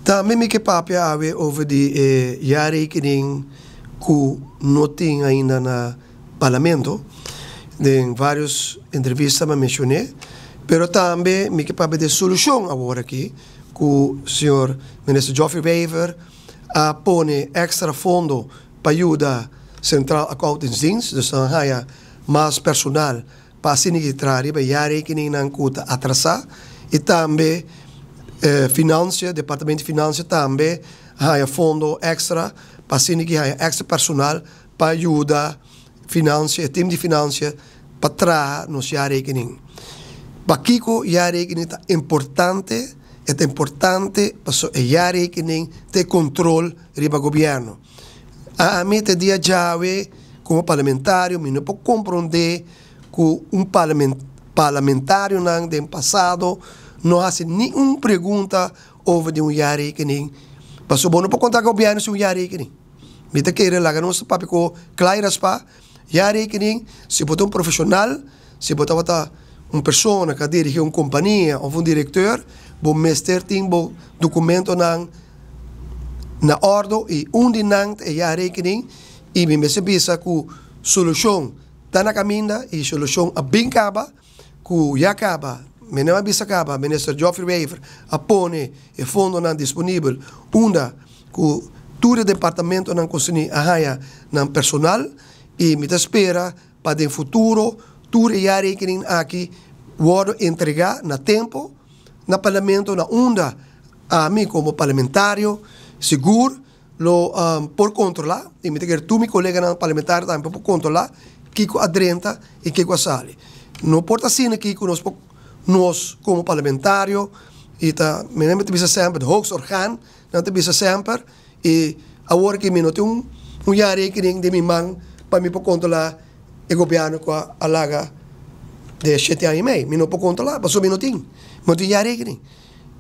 Tambe mi ke papia awe over di e jaarrekening ku no tin ainda na Parlamento. Den varios entrevista mi a menshon'é, pero tambe mi ke papia di e solushon awor aki ku señor Minister Geoffrey Wever a pone extra fondo pa yuda Centraal Accountantsdienst, dus nan haya mas personal pa asina ki traha riba e jaarrekeningnan ku ta atrasá i tambe Financia, Departamento di Financia tambe a haña fondo extra pa asina ki haña extra personal pa yuda Financia, e team di Financia pa traha nos jaarrekening. Pakiko jaarrekening ta importante? E ta importante pasobra e jaarrekening ta e control riba gobierno. Ami te dia djawe komo parlamentario mi no por komprondé ku un parlamentarionan den pasado no hasi ni un pregunta over di un jaarrekening pasobra bo no por konta gobièrnu sin un jaarrekening. Mi ta kere laga nos papia ku kla i raspá jaarrekening si bo ta un profeshonal. Si bo tabata un persona ku a dirigí un kompania òf un direkteur, bo mester tin bo dokumentonan na òrdu i un di nan ta e jaarrekening i mi mester bisa ku solushon ta na kaminda i solushon a bin kaba ku ya kaba, mi no a bisa kaba, Minister Geoffrey Wever a pone e fondonan disponibel unda ku tur e departamentonan konserní a haña nan personal i mi ta spera pa den futuro tur e jaarrekening aki wordo entrega na tempo na Parlamento na unda ami como parlamentario sigur lo por controla y mi ta kere tur mi coleganan parlamentario tambe por controla kico a drenta y kico a sali. No por ta asina aki cu nos por nos como parlamentario y ta mi ta bisa semper de hoogste orgaan nan ta bisa semper I awor ki mi no tin un jaarrekening den mi man pa mi por kontrolá e gobièrnu ku a laga den shete aña i mei. Mi no por kontrolá pasobra mi no tin. Mi no tin jaarrekening.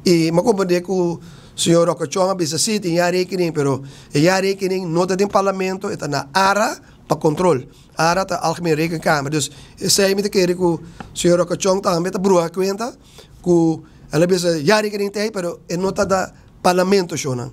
I mi a komprendé ku señor Roque Chong a bisa si tin jaarrekening pero e jaarrekening no ta den parlamento e ta na ARA pa kontrol. ARA ta Algemeen Rekenkamer. Dus esei mi ta kere ku señor Roque Chong tambe ta bruha kuenta ku el a bisa jaarrekening ta ei pero e no ta da. Parlamento shownan.